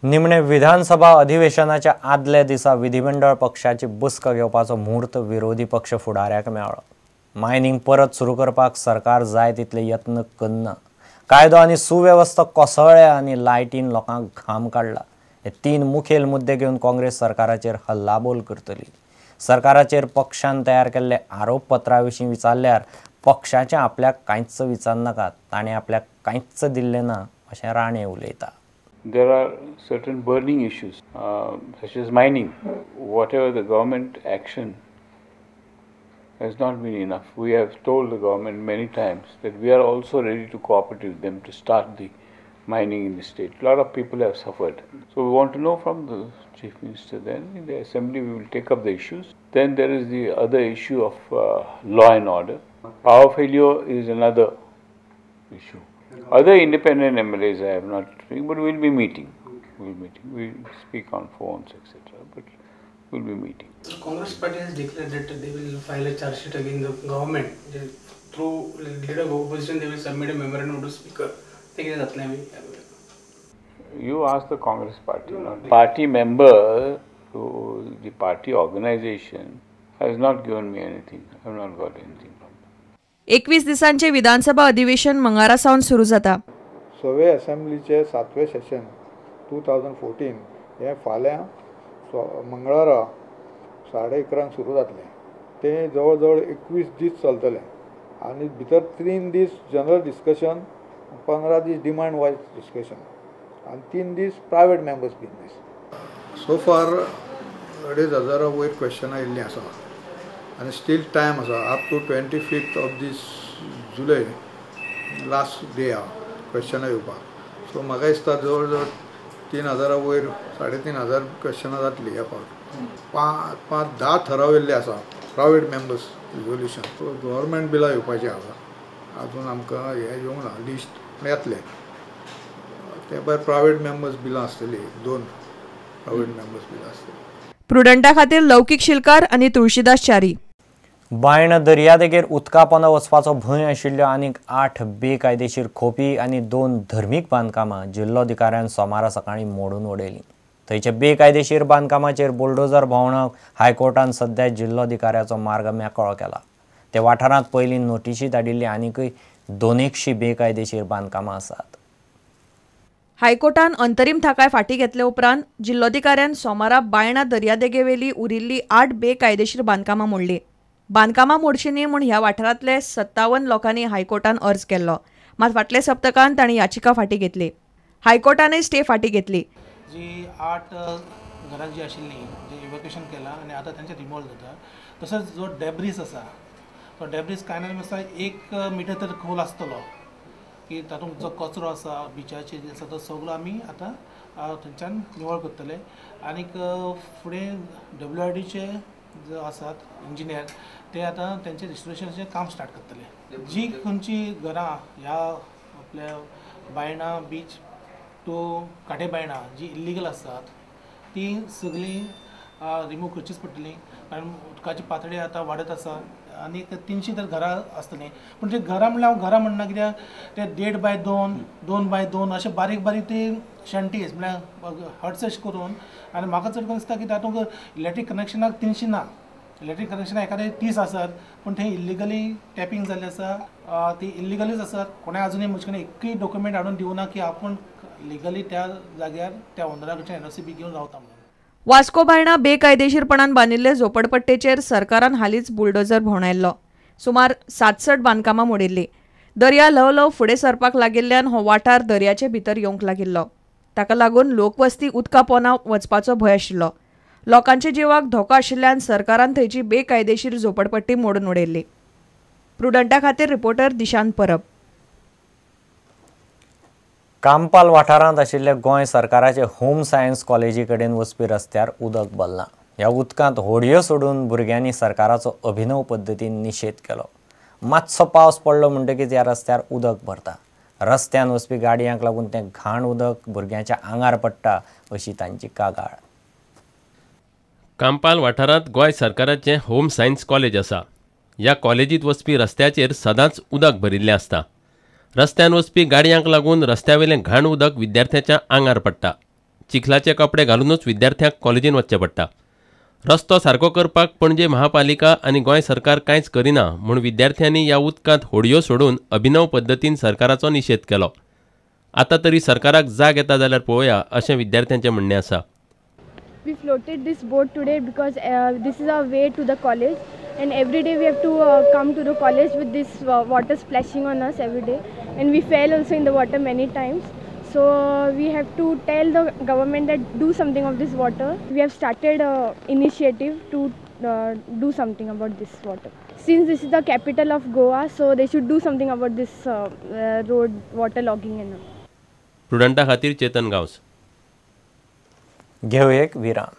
निमणे विधानसभा अधिवेशनाच्या आदल्या दिसा विधिमंडळ पक्षाची बसका घेवपाचो म्हूर्त विरोधी पक्ष फुडाऱ्याक मेळ्ळो. मायनिंग परत सुरू करपाक सरकार जाय तितले यत्न करना. कायदो आनी सुवेवस्था कोसळ्ळ्या आनी लायटीन लोकांक घाम काडला. हे तीन मुखेल मुद्दे घेवन काँग्रेस सरकाराचेर हल्लाबोल करतली. सरकाराचेर पक्षान तयार केल्ले आरोपपत्रा विशीं विचारल्यार पक्षाचें आपल्याक कांयच विचारनाकात, ताणें आपल्याक कांयच दिल्लें ना अशें राणे उलयता. There are certain burning issues such as mining. Whatever the government action has not been enough. We have told the government many times that we are also ready to cooperate with them to start the mining in the state. A lot of people have suffered. So we want to know from the Chief Minister then. In the assembly we will take up the issues. Then there is the other issue of law and order. Power failure is another issue. Other independent MLAs I have not, but we will be meeting. We will be meeting. We will speak on phones, etc. But we will be meeting. The Congress party has declared that they will file a charge sheet against the government. They, through leader of opposition, they will submit a memorandum to Speaker. You ask the Congress party. Not party member to the party organization has not given me anything. I have not got anything. 21 दिसांचे विधानसभा अधिवेशन मंगळारा सावन सुरू जाता. सवे असेंब्लीचे 7वें सेशन 2014 हे फाल्यां मंगळारा 11:30 सुरू जातलें. तें जवळ जवळ 21 दीस चलतलें आनी भितर 3 दीस जनरल डिस्कशन, 15 दीस डिमांड वायज डिस्कशन आनी 3 दीस private members business. So far 2500 वयर क्वेश्चनां येयल्लीं आसा आनी स्टील टायम आसा up to 25th of this July last day आहा क्वेश्चनां येवपाक. सो म्हाका दिसता जवळ जवळ 3000 वयर 3500 क्वेश्चनां जातलीं ह्या फावट. 5, 5, 10 ठराव येयल्ले आसा private members resolution. So government बिलां येवपाचीं आसा, आजून आमकां हें येवंक ना लिस्ट येतलें. ते भायर प्रायवेट मेंबर्स बिलां आसतलीं, 2 प्रायवेट मेंबर्स बिलां आसतलीं. प्रुडंटा खातीर लौकीक शिलकार आनी तुळशीदास च्यारी. बायण दर्यादेगेर उदका पोंदा वचपाचो भंय आशिल्ल्यो आनीक 8 बेकायदेशीर खोपी आनी 2 धर्मीक बांदकामां जिल्लोधिकाऱ्यान सोमारा सकाळीं मोडून उडयलीं. थंयच्या बेकायदेशीर बांदकामाचेर बुलडोजर भोंवणाक हायकोर्टान सद्या जिल्लोधिकाऱ्याचो मार्ग मेकळो केला. ते वाठारांत पयलीं नोटिशी धाडिल्ली आनीकय 200 बेकायदेशीर बांदकामां आसात. हायकोर्टान अंतरीम थाकाय फाटी घेतले उपरांत जिल्लोधिकाऱ्यान सोमारा बायणा दर्यादेगेवेली उरिल्ली 8 बेकायदेशीर बांदकामां मोडली. बांदकामां मोडची न्ही म्हूण ह्या वाठारांतले 57 लोकांनी हायकोर्टान अर्ज केल्लो, मात फाटल्या सप्तकान तांणी याचिका फाटी घेतली. हायकोर्टानय स्टे फाटी घेतली. जी 8 घरां जी आशिल्लीं जे इव्हॅक्युएशन केलां आनी आतां तांचें रिमोवल जाता. तसोच जो डेब्रीस आसा तो डेब्रीस कांय ना आसा 1 मिटर तर खोल आसतलो की तातूंत जो कचरो आसा बिचाचेर जे आसा तो सगळो आमी आतां थंयच्यान निवळ करतले. आनीक फुडें WRDचे जे आसात इंजिनियर ते आतां तेंचे रिस्टोरेशनाचें काम स्टार्ट करतले. जी खंयची घरां ह्या आपल्या बायणा बीच टू काटे बायणा जी इल्लिगल आसात ती सगळीं रिमूव करचीच पडटली, कारण उदकाची पातळी आतां वाडत आसा. आनीक 300 तर घरां आसतलीं, पूण ते घरां म्हणल्यार हांव घरां म्हणना कित्याक ते 1.5 बाय 2, 2 बाय 2 अशे बारीक बारीक ते शंटीज म्हळ्यार हट्स अशें करून. आनी म्हाका चड करून दिसता की तातूंत इलेक्ट्रीक कनेक्शनाक 300 ना, इलेक्ट्रीक कनेक्शनाक एखादें 30 आसत, पूण थंय इल्लिगली टॅपींग जाल्लें आसा, ती इल्लिगलीच आसत. कोणें आजुनूय म्हजे कडेन एकूय डॉक्युमेंट हाडून दिवना की आपूण लिगली त्या जाग्यार त्या ओनरा कडच्यान NOC बी घेवन रावता म्हणून. वास्को बायणा बेकायदेशीरपणान बांदिल्ले झोपडपट्टेचेर सरकारान हालींच बुलडोजर भोंवडायल्लो. सुमार 67 बांदकामां मोडिल्लीं. दर्या ल्हव ल्हव फुडें सरपाक लागिल्ल्यान हो वाठार दर्याचे भितर येवंक लागिल्लो. ताका लागून लोकवस्ती उदका पोंदा वचपाचो भंय आशिल्लो. लोकांच्या जिवाक धोको आशिल्ल्यान सरकारान थंयची बेकायदेशीर झोपडपट्टी मोडून उडयल्ली. प्रुडंटा खातीर रिपोर्टर दिशांत परब. कांपाल वाठारांत आशिल्ल्या गोंय सरकाराचे होम सायन्स कॉलेजी कडेन वचपी रस्त्यार उदक भरलां. ह्या उदकांत होडयो सोडून भुरग्यांनी सरकाराचो अभिनव पद्दतीन निशेध केलो. मातसो पावस पडलो म्हणटकीच ह्या रस्त्यार उदक भरता. रस्त्यान वचपी गाडयांक लागून तें घाण उदक भुरग्यांच्या आंगार पडटा अशी तांची कागाळ. कांपाल वाठारांत गोंय सरकाराचें होम सायन्स कॉलेज आसा. ह्या कॉलेजींत वचपी रस्त्याचेर सदांच उदक भरिल्लें आसता. रस्त्यान वचपी गाडयांक लागून रस्त्यावेलें घाण उदक विद्यार्थ्यांच्या आंगार पडटा. चिखलाचे कपडे घालूनच विद्यार्थ्यांक कॉलेजीन वचचें पडटा. रस्तो सारको करपाक पणजे महापालिका आनी गोंय सरकार कांयच करिना म्हूण विद्यार्थ्यांनी ह्या उदकांत होडयो सोडून अभिनव पद्दतीन सरकाराचो निशेध केलो. आतां तरी सरकाराक जाग येता जाल्यार पळोवया अशें विद्यार्थ्यांचें म्हणणें आसा. We floated this boat today because this is our way to the college, and every day we have to come to the college with this water splashing on us every day, and we fell also in the water many times. So we have to tell the government that do something of this water. We have started an initiative to do something about this water. Since this is the capital of Goa, so they should do something about this road water logging and all. प्रुडंटा खातीर चेतन गांवस. घेऊ एक विराम.